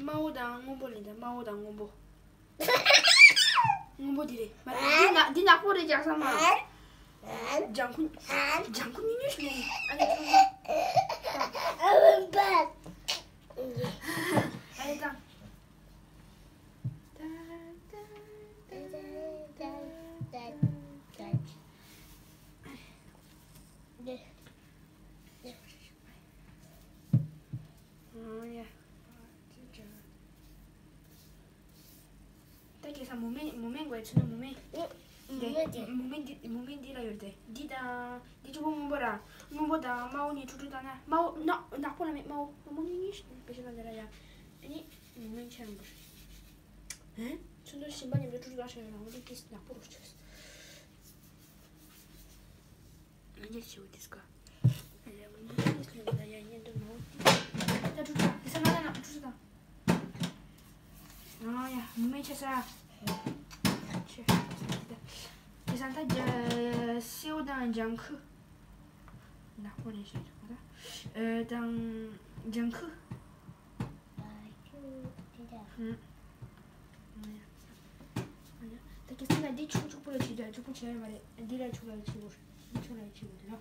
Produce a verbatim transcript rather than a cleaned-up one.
དམར་པོ་དང་སྔོན་པོ་ལེན་ད། དམར་པོ་དང་སྔོན་པོ། སྔོན་པོ་འདི་རེད། མ་འདི་ན་འདི་ནག་པོ་རེད། རྒྱག་ས་མ། ལྗང་ཁུ། ལྗང་ཁུ་ཉུང་ཉུང་ཞིག་ལེན། ཨ་ནི་ཨ་ནི་དང་། ཨོ་ཡ། ད་ཁེ་ས་མུ་མེན་མུ་མེན་དགོས། ཚུལ་མུ་མེན། མུ་མེན་འདི་མུ་མེན་འདི་ལ་ཡོད་དེ། འདི་དང་འདི་གཅིག་པོ་སྔོན་པོ་ར། སྔོན་པོ་དང་དམར་པོ་གཉིས་ཁྲུག་ཁྲུག་བཏང་ན། དམར་པོ་ནག་ནག་པོ་ལ་མེད། དམར་པོ་དམར་པོ་གཉིས་གཉིས་བེད་སྤྱོད་བཏང་དེ་ར་ཡ། ཨ་ནི་མུ་མེན་ཆེ་རང་པོ་རེད། ཚུལ་དུ་ཞིམ་པ་མཉམ་དུ་ཁྲུག་ཁྲུག་བཏང་ཤེས་རང་པོ་འདི་ནག་པོ་རུ་ཆེ། ང་རྒྱལ་ཆེ་བོ་དེ་སྐ། ད་ཁྲུག་ཁྲུག་ད་ཡ་ཉན་དུ་མ་འོ། ད་ཁྲུག་ཁྲུག་དེ་ས་ན་ན་ན་ཁྲུག་ཁྲུག་ད། ཨ་ཡ་མུ་མེན་ཆེ་ས། ཆེ། དེ་ས་ད་རྒྱ་སེའུ་དང་ལྗང་ཁུ། ནག་པོ་རེད་ཤག་ད། ཨ་དང་ལྗང་ཁུ། ཨ་ཡ། ཨ་ཡ། ད་ཁེ་ས་ན་འདི་ཆུང་ཆུང་པོ་ལ་བྱེད་རྒྱུ། ཆུང་པོ་བྱེད་ཡ་མ་རེད། འདི་ལ་ཆུང་ལ་བྱེད་དགོས། འདི་ཆུང་ལ་བྱེད་དགོས་དེ་ལ།